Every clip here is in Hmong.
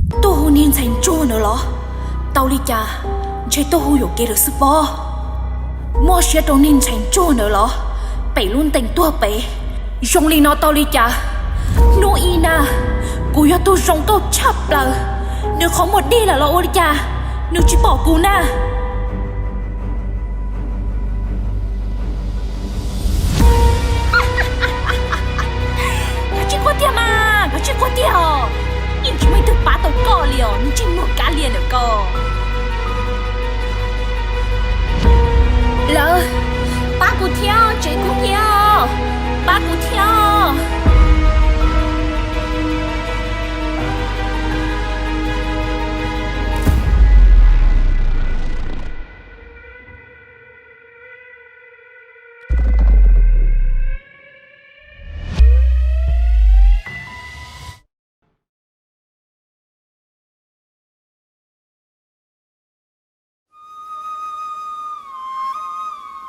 Tuaj hu niag ntxhais ntsuag ntawd los? Tau li cas ntshe tuaj hu yuam kev lawm xwb pob. Muaj siab rau niag ntxhais ntsuag ntawd los? Pem lub ntees tuag pem. Zoo li no tau li cas? Hnub ib na, kuv yog tus zoo nkauj tshaj plaws, nws qhov muag dig lawm los ua li cas nws tsis pom kuv na? Koj tsis quaj tiag mas, koj tsis quaj tiag os. Yeej tsis muaj ib tug pab tau koj li os, ntsej muag Kab Lia ntawm koj. Lawv, pab kuv thiab, tsev kuv nyiam, pab kuv thiab.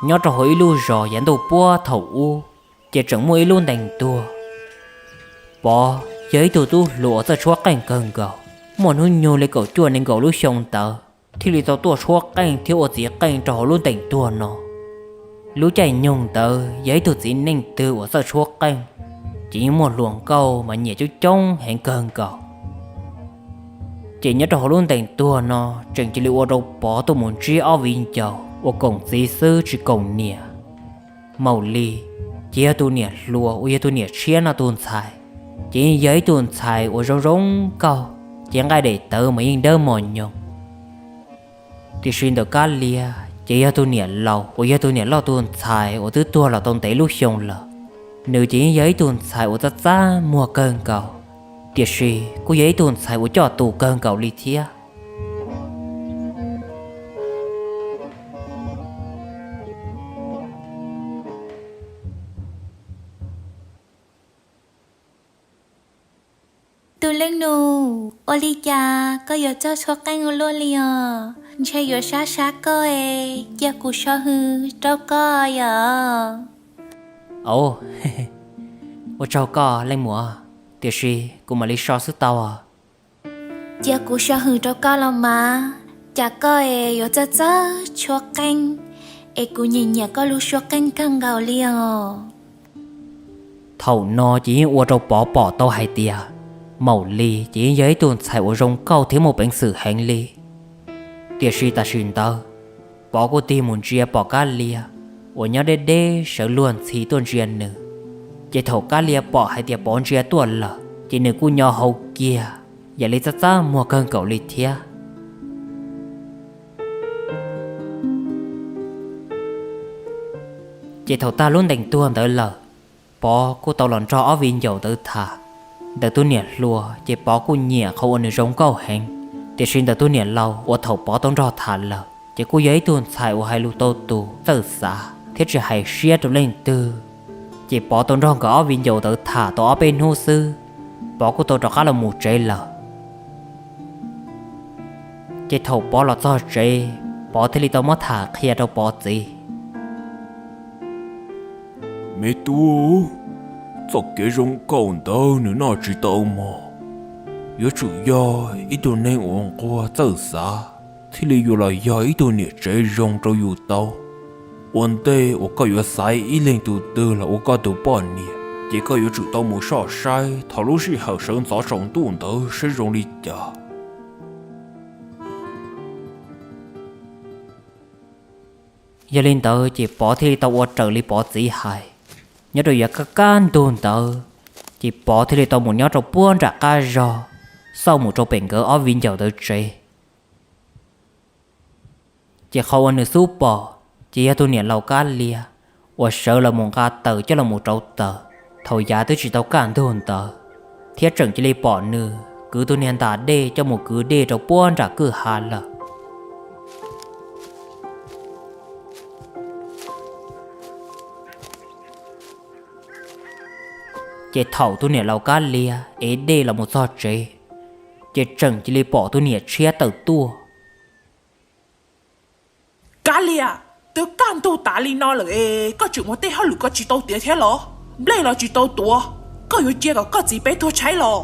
Nyob rau hauv ib lub zos yav ntuj puag thaum ub, ces tseem muaj ib lub ntees tuag. Pov yog ib tug tub hluas uas txawj tshuab qeej kawg nkaus, muaj hnub nyoog li kaum cuaj nees nkaum lub xyoo ntawd thiaj li tau tuaj tshuab qeej thiab ua txiv qeej rau hauv lub ntees tuag no. Lub caij nyoog ntawd yog ib tug txiv neej twg uas txawj tshuab qeej, ces yeej muaj hluas nkauj mas nyiam coob coob heev kawg nkaus. Ces nyob rau hauv lub ntees tuag no tseem cia li ua rau Pov tuaj mus ntsib ob viv ncaus uas koom txiv xwb tsis koom niam. Maum Lis ces yog tus niam hluas uas yog tus niam tshiab no tus ntxhais, ces yeej yog ib tug ntxhais uas zoo zoo nkauj, cev nqaij daim tawv mas yeej dawb mos nyoos. Tiam sis ntawm Kab Lia ces yog tus niam laus uas yog tus niam loj tus ntxhais uas twb tuag los tau ntev lub xyoo lawm. Nws ces yeej yog ib tug ntxhais uas txaj txaj muag kawg nkaus, tiam sis kuj yog ib tug ntxhais uas coj tus kawg nkaus li thiab. Tus leej nus, ua li cas koj yuav txawj tshuab qeej ua luaj li os? Ntshe yuav sab sab koj es cia kuv so hws rau koj yom. Au, ua tsaug koj leej muam, tiam sis kuv mam li so xwb tau. Cia kuv so hws rau koj los mas, cas koj es yuav txawj txawj tshuab qeej, es kuv nyiam nyiam koj lub suab qeej kawg nkaus li os. Thaum no ces yeej ua rau Pov pom tau hais tias Maum Lis ces yeej yog ib tug ntxhais uas zoo nkauj thiab muaj peev xwm heev li. Tiam sis tam sim ntawd, Pov kuj tig mus ntsia pom Kab Lia uas nyob deb deb sawv luag ntxhi tuaj ntsia nws. Ces thaum Kab Lia pom hais tias Pov ntsia tuaj lawm, ces nws kuj nyo hau kiag, yam li txaj txaj muag kawg nkaus li thiab. Ces thaum tag lub ntees tuag ntawd lawm, Pov kuj tau los nrog ob viv ncaus ntawd tham. Ntawm tus niam hluas ces Pov kuj nyiam qhov uas nws zoo nkauj heev, tiam sis ntawm tus niam laus uas thaum Pov tau nrog tham lawm ces kuj yog ib tug ntxhais uas hais lus tau tus, txawj xav thiab tsis hais siab rau leej twg. Ces Pov tau nrog nkawd ob viv ncaus ntawd tham tau ob peb hnub xwb, Pov kuj tau rov qab los mus tsev lawm. Ces thaum Pov los txog tsev, Pov thiaj li tau muab tham qhia rau Pov txiv. Me tub, txoj kev zoo nkauj ntawd nws noj tsis tau mog. Yuav tsum yog ib tug neeg uas nquag txawj xav thiaj li yuav los yog ib tug niam tsev zoo rau yus tau. Ua ntej uas koj yuav xaiv ib leeg tus twg los ua koj tus poj niam, ces koj yuav tsum tau mus soj saib thaum lub sij hawm sawv ntxov tsaus ntuj ntawd seb zoo li cas. Yog li ntawd ces Pov thiaj li tau ua raws li Pov txiv hais. Nyob rau yav kaj kaj ntug ntawd, ces Pov thiaj li tau mus nyob rau puag nram qab zog, xauj mus rau pem nkawd ob viv ncaus ntawd tsev. Ces qhov uas nws xub pom, ces yog tus niam laus Kab Lia uas sawv los mus nqa taws coj los mus rauv taws thaum yav twb tsis tau kaj ntug ntawd, thiab tseem cia li pom nws kwv tus niag ntas dej coj mus kwv dej rau puag nram kwj ha lawm. Ces thaum tus niam laus Kab Lia ev dej los mus txog tsev, ces tseem cia li pom tus niam tshiab tawm tuaj. Kab Lia, twb kaj ntug tas li no lawm es koj tseem ua tej hauj lwm koj tsis tau tiav thiab los? Nplej los tsis tau tuav, koj yuav cia kom koj txiv peb tuag tshaib los?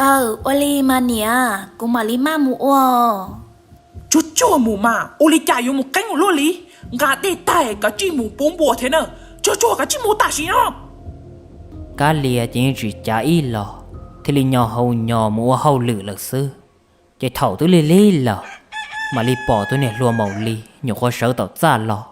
Aw, ua li mas niam, kuv mam li maj mus ua. Tsuag tsuag mus mas, ua li cas yuav mus qeeb ua luaj li? Nqa dej tag kav tsij mus puv npua thiab na. Tsuag tsuag kav tsij mus tam sim no. Kab Lia ces yeej tsis cav ib los, thiaj li nyo hau nyo mus ua hauj lwm lawm xwb. Ces thaum twb lig lig lawm, mam li pom tus niam hluas Maum Lis nyuam qhuav sawv tom txaj los.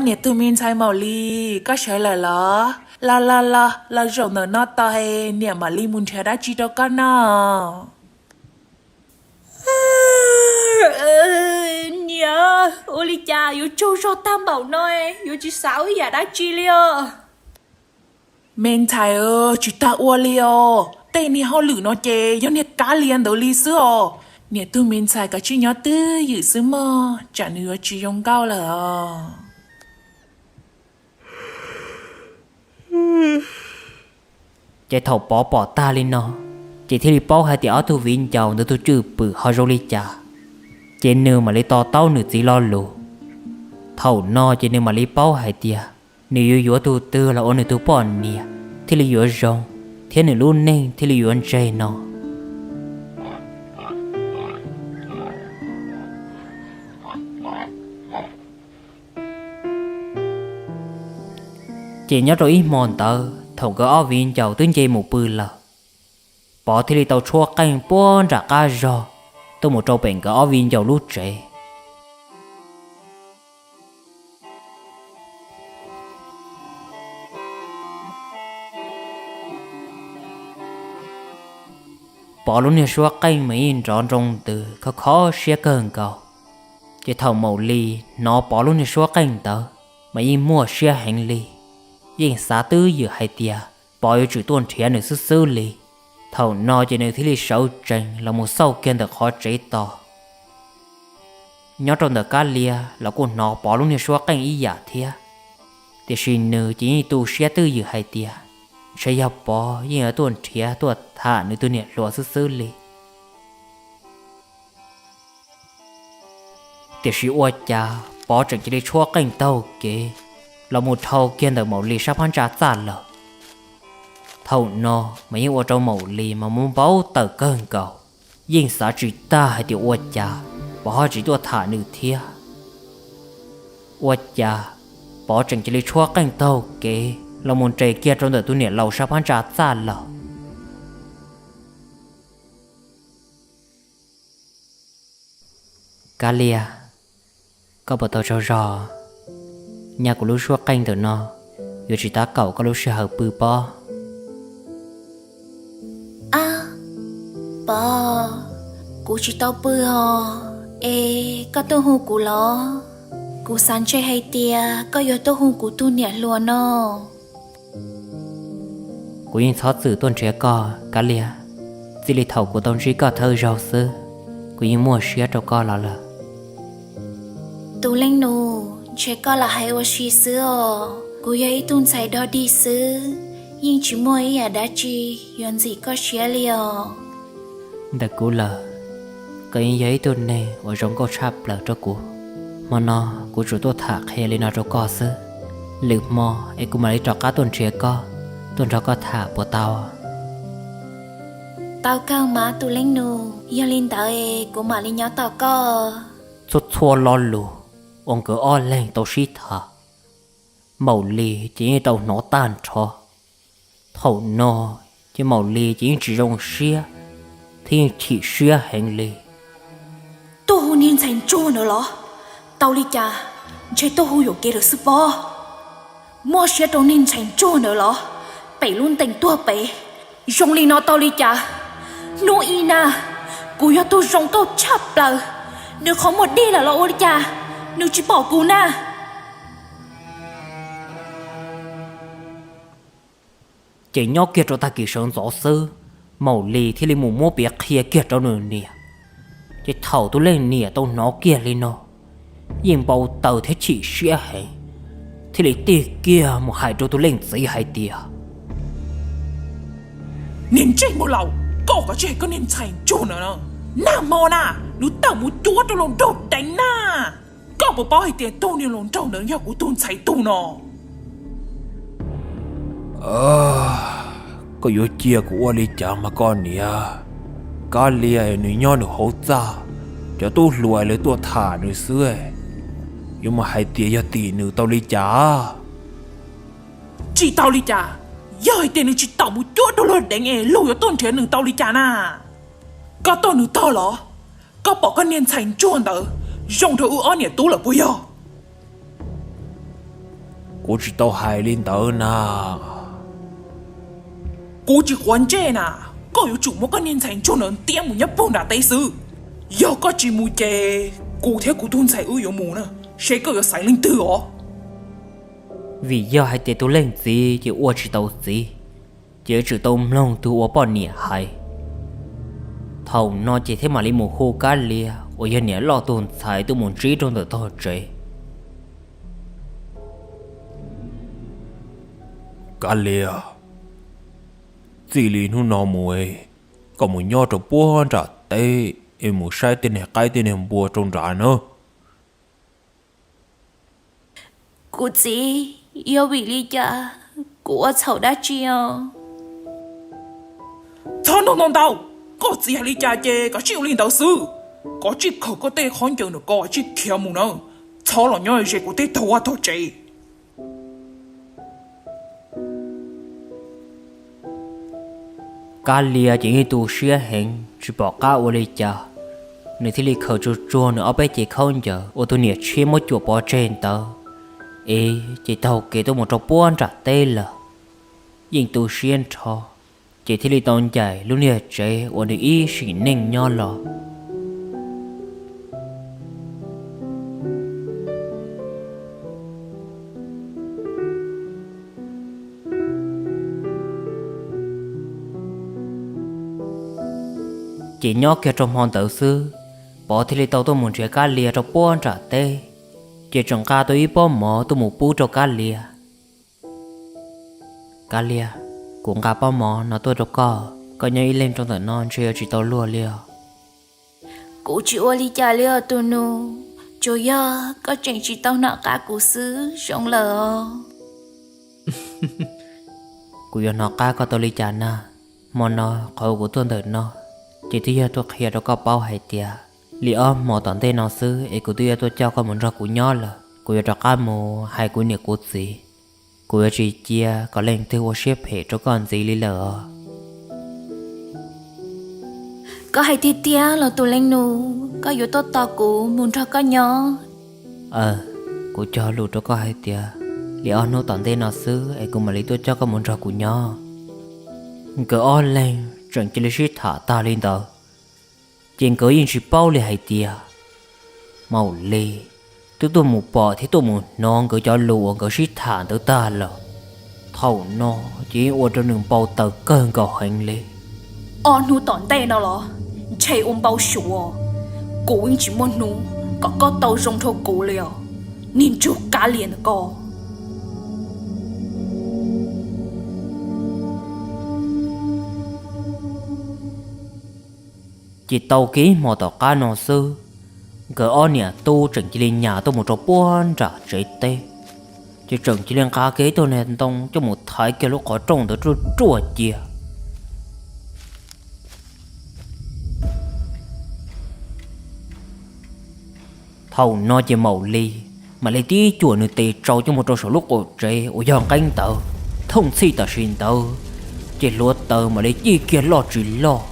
Niam tug me ntxhais Maum Lis, koj sawv lawm los? Los los los, los zaum ntawm no tos, niam mam li mus nrhiav dab tsi rau koj noj. Niam, ua li cas yuav tsaug zog tag npaum no, yuav tsis xav ua ib yam dab tsi li os? Me ntxhais, tsis tas ua li os, tej niag hauj lwm no ces yog niag Kab Lia ntawd li xwb os. Niam tug me ntxhais kav tsij nyob twj ywm xwb mog, tsam nws yuav tsis zoo nkauj lawm os. Ces thaum Pov pom tag li no, ces thiaj li paub hais tias ob tug viv ncaus ntawd tus cwj pwm ho zoo li cas, ces nws mam li to taub nws txiv lo lus. Thaum no ces nws mam li paub hais tias nws yuav yuav tus twg los ua nws tus poj niam thiaj li yuav zoo, thiab nws lub neej thiaj li yuav ntseg no. Ces nyob rau ib hmo ntawd thaum nkawd ob viv ncaus twb nce mus pw lawm, Pov thiaj li tau tshuab qeej puag nram qab zog tuaj mus rau pem nkawd ob viv ncaus lub tsev. Pov lub niag suab qeej mas yeej nrov nroo ntws kho kho siab kawg nkaus. Ces thaum Maum Lis hnov Pov lub niag suab qeej ntawd mas yeej muaj siab heev li, yeej xav twj ywm hais tias Pov yuav tsum tuaj nrhiav nws xwb xwb li. Thaum no ces nws thiaj li sawv tsees los mus xauj kiag ntawm qhov tsev tos. Nyob rau ntawm Kab Lia los kuj hnov Pov lub niag suab qeej ib yam thiab, tiam sis nws ces yeej tu siab twj ywm hais tias ntshe yog Pov yeej yuav tuaj nrhiav tuaj tham nws tus niam hluas xwb xwb li. Tiam sis ua cas Pov tseem cia li tshuab qeej taug kev los mus dhau kiag ntawm Maum Lis sab phab ntsa txaj lawm. Thaum no mas yeej ua rau Maum Lis mas muab npau taws kawg nkaus, yeej xav tsis tag hais tias ua cas Pov ho tsis tuaj tham nws thiab. Ua cas Pov tseem cia li tshuab qeej taug kev los mus nres kiag rau ntawm tus niam laus sab phab ntsa txaj lawm. Kab Lia, koj puas tau tsaug zog? Nyaj kuv lub suab qeej ntawm no yuav tsis tab kaum koj lub sij hawm pw pob. Ab, Pov, kuv tsis tau pw os, es koj tuaj hu kuv los? Kuv xav ntshe hais tias koj yuav tuaj hu kuv tus niam hluas no. Kuv yeej txhob txwm tuaj nrhiav koj Kab Lia, txij li thaum kuv tau ntsib koj thawj zaug xwb, kuv yeej muaj siab rau koj los lawm. Tus leej nus, ntshe koj lam hais ua si xwb os. Kuv yog ib tug ntxhais dog dig xwb, yeej tsis muaj ib yam dab tsi yuav ntxim koj siab li os. Ntawm kuv lawm, koj yeej yog ib tug neeg uas zoo nkauj tshaj plaws rau kuv. Hmo no kuv tsuas tuaj tham qhia li no rau koj xwb. Lwm hmo es kuv mam li rov qab tuaj nrhiav koj, tuaj nrog koj tham puas tau? Tau kawg mas tus leej nus, yog li ntawd es kuv mam li nyob tos koj. Txhua txhua lo lus uas nkawd ob leeg tau sib tham, Maum Lis ces yeej tau hnov tag nrho. Thaum no ces Maum Lis ces yeej tsis zoo siab, thiab yeej chim siab heev li. Tuaj hu niag ntxhais ntsuag ntawd los? Tau li cas ntshe tuaj hu yuam kev lawm xwb pob. Muaj siab rau niag ntxhais ntsuag ntawd los? Pem lub ntees tuag pem zoo li no tau li cas? Hnub ib na, kuv yog tug zoo nkauj tshaj plaws, nws qhov muag dig lawm los ua li cas nws tsis pom kuv na? Ces nyob kiag rau tag kis sawv ntxov xwb, Maum Lis thiaj li mus muab piav qhia kiag rau nws niam. Ces thaum tus leej niam tau hnov kiag li no, yeej npau taws thiab chim siab heev, thiaj li tig kiag mus hais rau tus leej txiv hais tias, niag ntsej muag laus, koj kav tsij hais koj niag ntxhais ntsuag ntawd no. Nag hmo na, nws tawm mus cuab rau hluas nraug deev na. Koj puas paub hais tias tus niag hluas nraug ntawd yog kuv tus ntxhais tug no? Koj yuav cia kuv ua li cas mas koj niam? Kab Lia nws nyob nws hauv txaj, cov tub hluas lawv tuaj tham nws xwb, yuav mus hais tias yog tim nws tau li cas? Tsis tau li cas. Yog hais tias nws tsis tawm mus cuab rau hluas deev es luag yuav tuaj nrhiav nws tau li cas na? Koj tuaj nws tog los? Koj pom koj niag ntxhais ntsuag ntawd zoo rau wb ob niam tub lawm puas yog? Kuv tsis tau hais li ntawd na. Kuv tsis quav ntsej na. Koj yuav tsum muab koj niag ntxhais ntsuag ntawd ntiab mus nyob puag nram teb xwb. Yog koj tsis mus ces kuv thiab kuv tus ntxhais wb yuav mus na, seb koj yuav xaiv leej twg os. Vim yog hais tias tus leej txiv ces ua tsis tau txiv, ces yuav tsum tau mloog tus ua poj niam hais. Thaum no ces thiaj mam li mus hu Kab Lia uas yog niam loj tus ntxhais tuaj mus ntsib rau ntawm tog tsev. Kab Lia, txij li hnub no mus, koj mus nyob rau puag nram teb es mus saib tej niag qaib tej niag npua rau nrad na. Kuv txiv, yog vim li cas kuv ua txhaum dab tsi os? Txhob nug ntau ntau, koj txiv hais li cas ces koj tsij ua li ntawd xwb. Koj tsij khaws koj tej khaub ncaws ntawm koj tsij khiav mus na, txhob los nyob ze kuv tej tog vaj tog tsev. Kab Lia ces yeej tu siab heev tsis pom qab ua li cas, nws thiaj li khaws tsuag tsuag nws ob peb cev khaub ncaws uas tus niam tshiab muab cuam pov tseg ntawd, es ces taug kev tuaj mus rau puag nram teb lawm. Yeej tu siab nrho, ces thiaj li tau ncaim lub niag tsev uas nws ib sim neej nyob los. Ces nyob kiag rau hmo ntawd xwb, Pov thiaj li tau tuaj mus nrhiav Kab Lia rau puag nram teb, ces tseem nqa tau ib pob mov tuaj mus pub rau Kab Lia. Kab Lia, kuv nqa pob mov no tuaj rau koj, koj nyob ib leeg rau ntawm no ntshe yuav tsis tau luag li os. Kuv tsis ua li cas li os tus nus, tsuas yog koj tseem tsis tau hnov qab kuv xwb zoo lawm os. Kuv yuav hnov qab koj tau li cas na? Hmo no qhov uas kuv tuaj ntawm no, ces twb yog tuaj qhia rau koj paub hais tias li ob hmo tom ntej no xwb es kuv twb yuav tuaj coj koj mus nrog kuv nyob lawm. Kuv yuav rov qab mus hais kuv niam kuv txiv, kuv yuav tsis cia kom leej twg ua siab phem rau koj ntxiv li lawm os. Koj hais tiag tiag los tus leej nus, koj yuav tuaj tos kuv mus nrog koj nyob? Aw, kuv cog lus rau koj hais tias li ob hnub tom ntej no xwb es kuv mam li tuaj coj koj mus nrog kuv nyob. Nkawd ob leeg tseem cia li sib tham tag li ntawd, ces nkawd yeej tsis paub li hais tias Maum Lis twb tuaj mus pom thiab tuaj mus hnov nkawd cov lus uas nkawd sib tham ntawd tag lawm. Thaum no ces yeej ua rau nws npau taws kawg nkaus heev li. Ob hnub tom ntej no los ntshe ua npau suav, kuv yeej tsis muaj hnub kom koj tau zoo nrog kuv li os, niag ntsuag Kab Lia ntawm koj. Ces tau kiag ib hmo tom qab no xwb, nkawd ob niam tub tseem cia li nyas tuaj mus rau puag nram tsev teb, ces tseem cia li nqa kiag ib tug niag ntoo coj mus thaiv kiag lub qhov rooj ntawd ruaj ruaj cia. Thaum no ces Maum Lis mam li tib cuam nws tes tsau coj mus rau saum lub qaum tsev uas yog nqeeb ntawd. Thooj txhij tam sim ntawd, ces hluav taws mam li cig kiag loj tsis loj.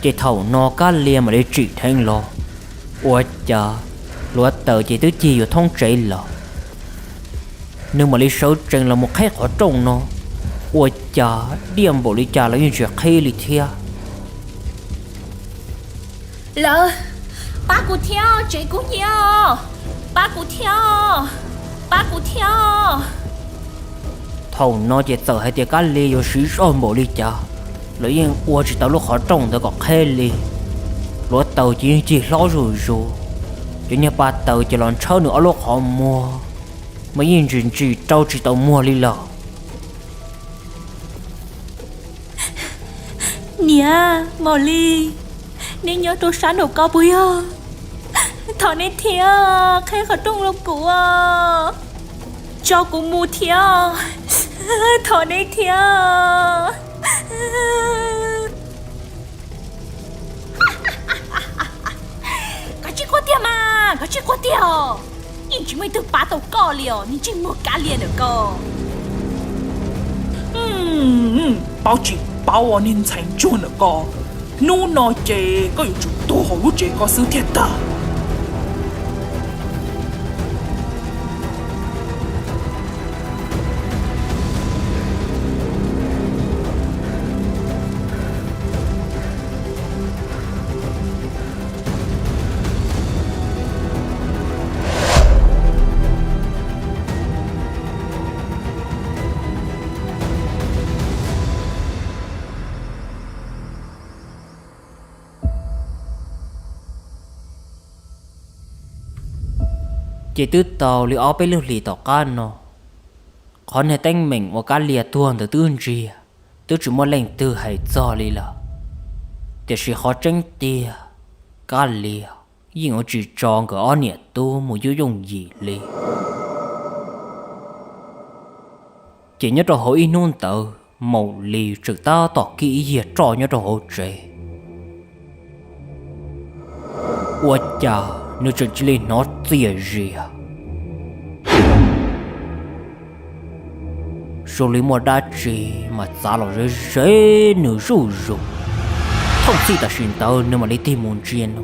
Ces thaum no Kab Lia mam li tsim dheev los, ua cas hluav taws ces twb cig yuav thoob tsev lawm. Nws mam li sawv tsees los mus qheb qhov rooj no, ua cas diaj npaum li cas los yeej tsis qhib li thiab. Lawv, pab kuv thiab, tsev kub hnyiab, pab kuv thiab, pab kuv thiab. Thaum no ces txawm hais tias Kab Lia yuav siv zog npaum li cas los yeej ua tsis tau lub qhov rooj ntawd kom qheb li. Hluav taws ces yeej cig hlob zuj zus, cov niag pa taws ces los ntshawb nws ob lub qhov muag. mas yeej ntsim ntsim rau tsis tau muag li lawm. Niam, Maum Lis, neb nyob rau sab nraum ko puas yog? Thov neb thiab, qheb qhov rooj rau kuv, tso kuv mus thiab, thov neb thiab. Koj tsis quaj tiag mas, koj tsis quaj tiag os. Yeej tsis muaj ib tug pab tau koj li os, niag ntsej muag Kab Lia ntawm ko. Paub tsis paub os niag ntxhais ntsuag ntawm ko, hnub no ces koj yuav tsum tuag hauv lub tsev ko xwb thiaj tag. Ces twb tau li ob peb lub hlis tom qab no, qhov niag teeb meem uas Kab Lia tuag ntawd twb ntsiag, twb tsis muaj leej twg hais txog li lawm. Tiam sis qhov tseeb tiag, Kab Lia yeej yuav tsis tso nkawd ob niam tub mus yooj yooj yim li. Ces nyob rau hauv ib hnub ntawd Maum Lis tseem tab tom kib ib yiag roj nyob rau hauv tsev. Ua cas nws tseem cia li hnov txias zias, zoo li muaj dab tsi mas txav los ze ze nws zuj zus. Thooj txhij tam sim ntawd nws mam li tig mus ntsia no,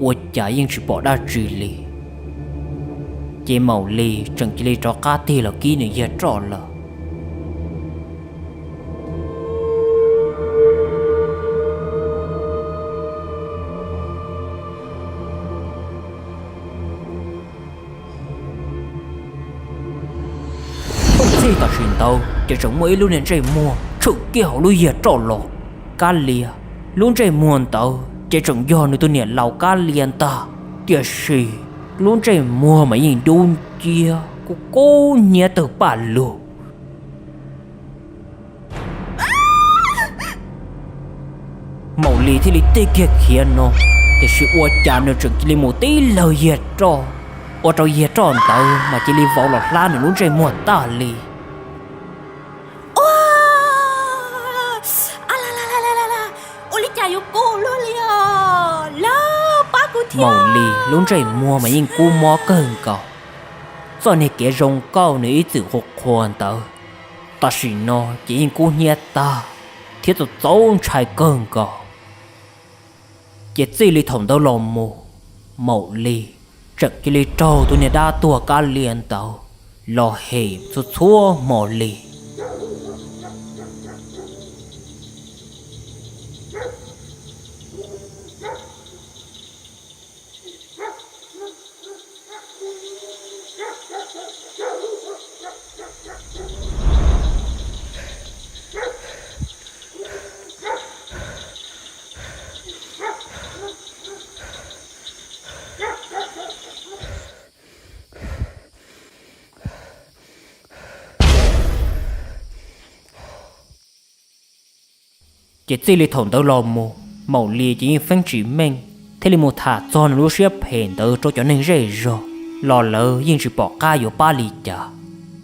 ua cas yeej tsis pom dab tsi li. Ces Maum Lis tseem cia li rov qab tig los kib nws yiag roj lawm. Txij tam sim ntawd ces tseem muaj ib lub niag ntsej muag tshwm kiag hauv lub yiag roj los. Kab Lia, lub ntsej muag ntawd ces tseem yog nws tus niam laus Kab Lia ntag, tiam sis lub ntsej muag mas yeej dub nciab kub kub hnyiab tawg paj lug. Maum Lis thiaj li tig kiag khiav no, tiam sis ua cas nws tseem cia li mus tib lawg yiag roj, ua rau yiag roj ntawd mas cia li vau los hlab nws lub ntsej muag tag li. Ua li cas yuav kub luaj li os, lawv pab kuv thiab. Maum Lis lub ntsej muag mas yeej kub mob kawg nkaus. Txoj niag kev zoo nkauj nws ib txwm qhuas qhuas ntawd, tam sim no ces yeej kub hnyiab tag thiab txaus txaus ntshai kawg nkaus. Ces txij li thaum ntawd los mus, Maum Lis tseem cia li raug tus niag dab tuag Kab Lia ntawd los hem txhua txhua hmo li. Ces txij li thaum ntawd los mus, Maum Lis ces yeej feeb tsis meej, thiaj li mus tham txog nws lub siab phem ntawd rau cov neeg zej zog, los lawv yeej tsis pom qab yuav pab li cas.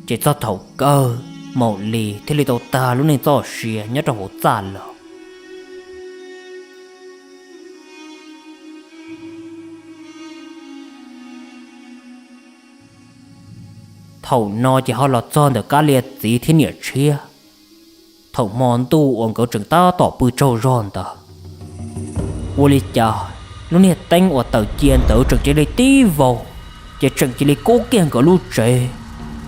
Ces txog thaum kawg, Maum Lis thiaj li tau tag lub neej txoj sia nyob rau hauv txaj lawm. Thaum no ces ho los txog ntawm Kab Lia txiv thiab niam tshiab. Thaum hmo ntuj uas nkawd tseem tab tom pw tsaug zog ntawd, ua li cas lub niag teeb uas tawm cia ntawd tseem cia li tib vau, ces tseem cia li kub kiag nkawd lub tsev.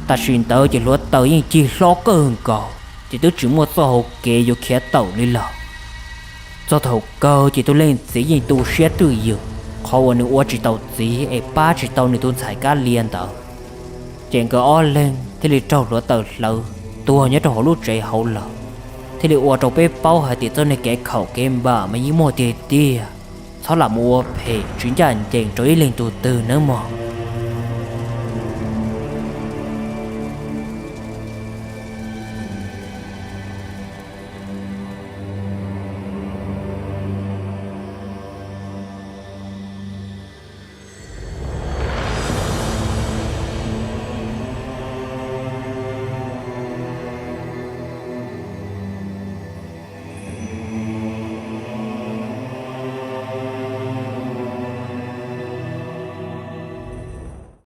Tam sim ntawd ces hluav taws yeej cig hlob kawg nkaus, ces twb tsis muaj txoj hauv kev yuav khiav tawm li lawm. Txog thaum kawg ces tus leej txiv yeej tu siab twj ywm qhov uas nws ua tsis tau txiv es pab tsis tau nws tus ntxhais Kab Lia ntawd. Ces nkawd ob leeg thiaj li raug hluav taws hlawv tuag nyob rau hauv lub tsev hauv lawm, thiaj li ua rau peb paub hais tias txoj niag kev khaum kev npam mas yeej muaj tiag tiag. Txhob lam mus ua phem tsis ncaj ncees rau ib leeg tus twg nawb mog.